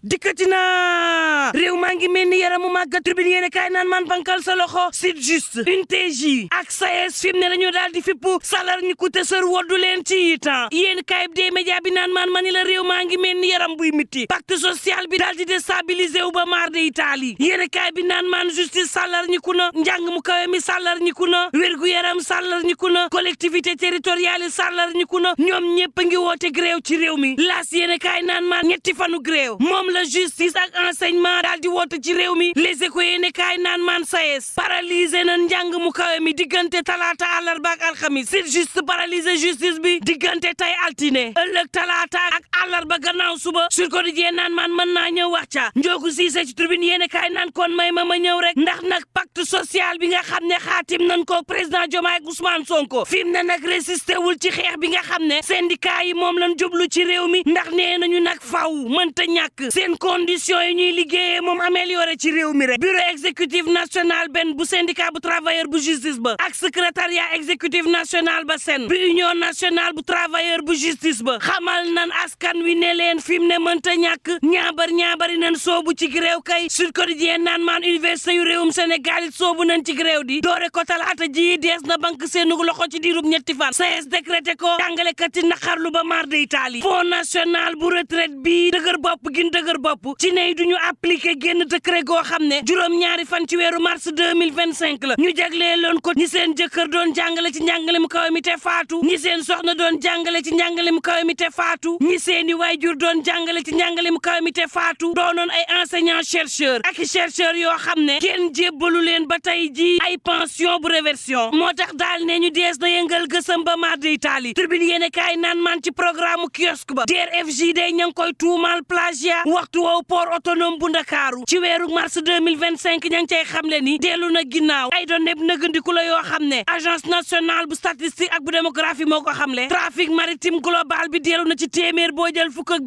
dikkati na réew maa ngi mel ni yaramu màggat tribune yéene kaay naan man bankal sa loxo site juste UNTJ ak SAES fi mu ne dañoo daal di fippu salar ñi ku te sër woddu leen ci temps yéen kaay bi dee média bi naan man mani la réew maa ngi mel ni yaram buy mitti pacte social bi daal di déstabilisé wu ba maar de Italie yéen kaay bi naan man justice salar ñi ku na njàng mu kawe mi salar ñi ku na wérgu yaram salar ñi ku na collectivité territoriale yi salar ñi ku na ñoom ñëpp a ngi woote gréew ci réew mi laas yéen kaay naan man ñetti fanu gréew la justice ak enseignement daal di woote ci réew mi les échos yéene kaay naan man SAES paralysé na njàng mu kawe mi diggante talaata àllarba ak alxamis c'est juste paralysé justice bi diggante tay altine ëllëg talaata ak àllarba gannaaw suba Sud Quotidien naan man mën naa ñëw wax ca Njoogu Siise ci tribune yéene kaay naan kon may ma ñëw rek ndax nag pacte social bi nga xam ne xaatim nañ ko président Diomaye ak Ousmane Sonko fi mu ne nag résisté wul ci xeex bi nga xam ne syndicat yi moom lañ jublu ci réew mi ndax nee nañu nag faw mënta ñàkk seen condition yi ñuy liggéeyee moom amélioré ci réew mi rek bureau exécutif national benn bu syndicat bu travailleur bu justice ba ak secrétariat exécutif national ba sen bu union nationale bu travailleur bu justice ba xamal nan askan wi ne leen fi mu ne mënta ñàkk ñaabari nan soobu ci gréew kay Sud Quotidien naan maan université yu réewum Sénégal it soobu nañ ci gréew di doore ko talaata ji dees na banque seenu loxo ci diirub ñetti fan SAES décrété ko jàngalekat yi naqarlu ba mar de Italie fonds national bu retraite bi dëgër bopp ci ne duñu appliqué génn décret goo xam ne juróom-ñaari fan ci weeru mars 2025 la ñu jagleeloon ko ñi seen jëkkër doon jàngale ci njàngale mu kawe mi te faatu ñi seen soxna doon jàngale ci njàngale mu kawe mi te faatu ñi seeni waajur doon jàngale ci njàngale mu kawe mi te faatu doonoon ay enseignants chercheurs ak chercheurs yoo xam ne kenn jébbalu leen ba tey ji ay pension bu réversion moo tax daal ne ñu dees na yëngal gësam ba mar de Italie tribune yéene kaay naan man ci programme kiosque ba DRFJ day ña ngi koy tuumal plagiat waxtu woowu port autonome bu Ndakaaru ci weeru mars 2025 ña ngi cay xamle ni dellu na ginnaaw ay doon neb nëgandiku la yoo xam ne agence nationale bu statistique ak bu démographie moo ko xamle trafic maritime global bi dellu na ci téeméer boo jël fukk ak